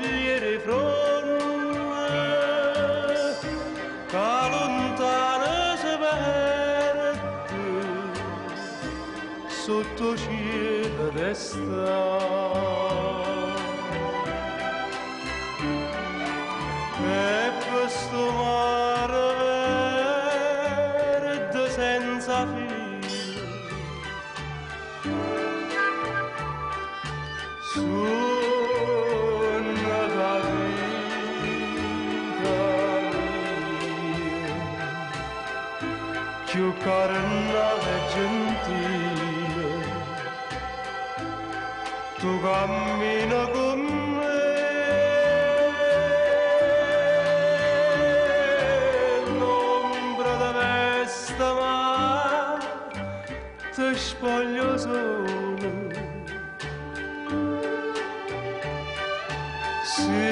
scogliere 'e fronne ca luntano se perde sotto 'o cielo d'està. E pe' stu mare verde senza fine Sunna da vita mia, cchiù carnale e gentile, tu cammina cu me. L'ombra da vesta ma te spoglia 'o sole. Si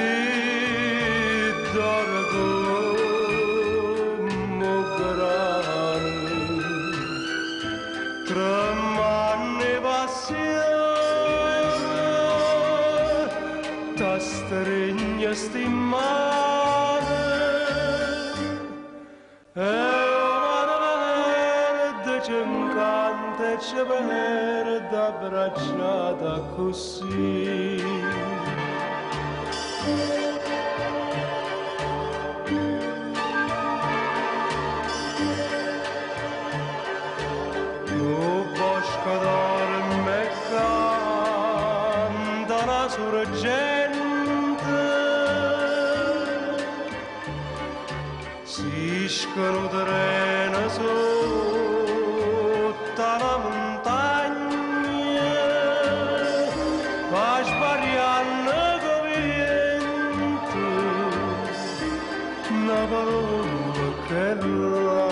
d'oro comm' 'o grano, tremmanno 'e passione, t'astregno sti mmane e 'o mare verde ce 'ncanta e ce perde abbracciate accussì. Nu bosco dorme e canta na surgente, sisca nu treno sotto a na muntagna, va sbarianno co viento na palomma che là.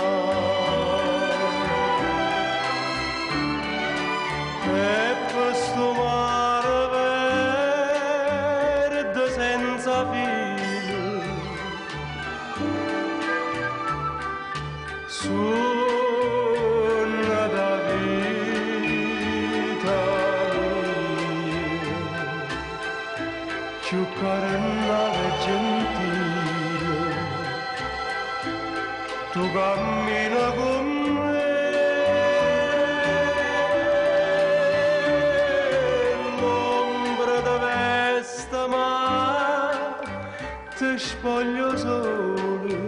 E pe' stu mare verde senza fine Sunna da vita mia, cchiù carnale e gentile, tu cammina cu me. L'ombra da vesta ma te spoglia 'o sole.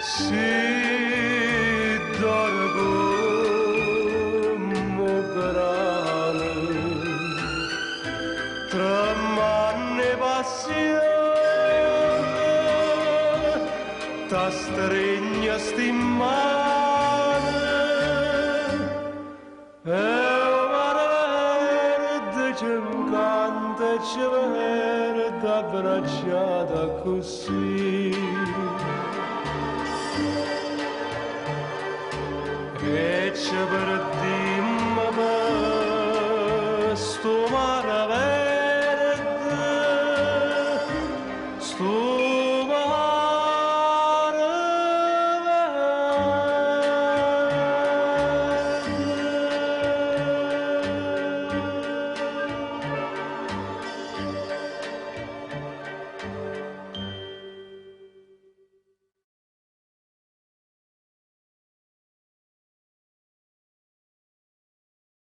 Si d'oro comm' 'o grano, tremmanno 'e passione, t'astregno sti mmane e 'o mare verde ce 'ncanta e ce perde abbracciate accussì. E ce perdimmo.